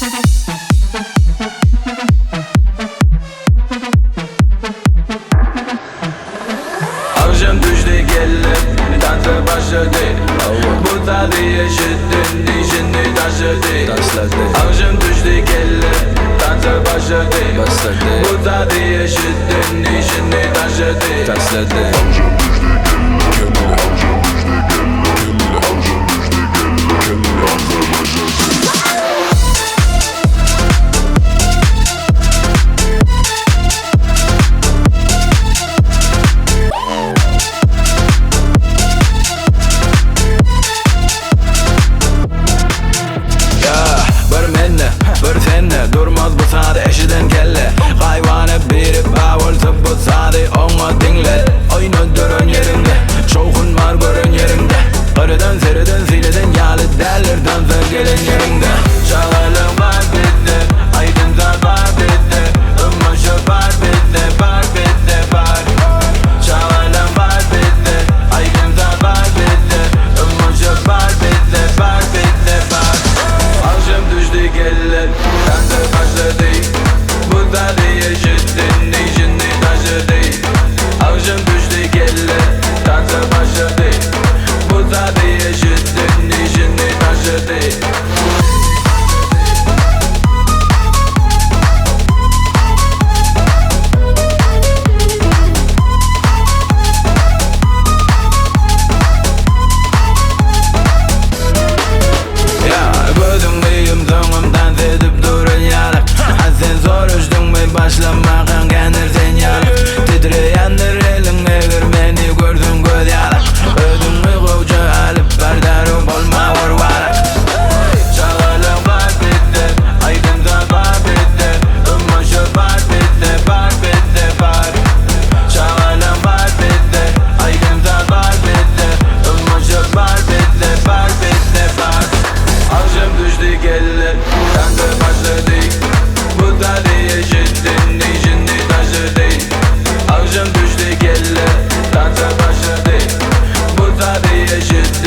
Agşam düşdi gelip tansa başlady. Bu sazy eşitdin işini taşlady. Agşam düşdi gelip tansa başlady. Bu sazy eşitdin işini taşlady. Akşam düştü kelle Akşam düştü kelle Akşam düştü kelle Dansa başladı. Ya bir mende, bir sende Durmaz bu sazy eşiden kelle. Gaýbana biri ba bolsa bu sazy oňa diňle. Oýna duran ýeriňde, şowhun bar gören ýeriňde. Gyradan sereden sileden ýaly däller dansa gelen ýeriňde. Çagalyk bar bizde, aýdym bar bizde. Ümüşü bar bizde, bar bizde bar. Çagalyk bar bizde, aýdym bar bizde. Ümüşü bar bizde, bar bizde bar. Akşam düştü kelle, dansa başladı. Bu sazy eşitdin, işini taşlady. Akşam düştü kelle, dansa başladı. Bu sazy eşitdin, işini taşlady. Ya gözüm gyýym soňum dans edip duran ýalyk. Ha sen soruşdyňmy başlamagan gänir sen ýalyk. Titreýändir eliň eger meni görsün göz ýalyk. Özüňi gowja alyp bardaru bolma orwarak. Çagalyk bar bizde, aýdym bar bizde. Ümüşü bar bizde, bar bizde bar. Çagalyk bar bizde, aýdym bar bizde. Ümüşü bar bizde, bar bizde bar. Akşam düştü kelle, dansa başladı. Bu sazy eşitdin, işini taşlady. Akşam düştü kelle, dansa başladı. Bu sazy eşitdin.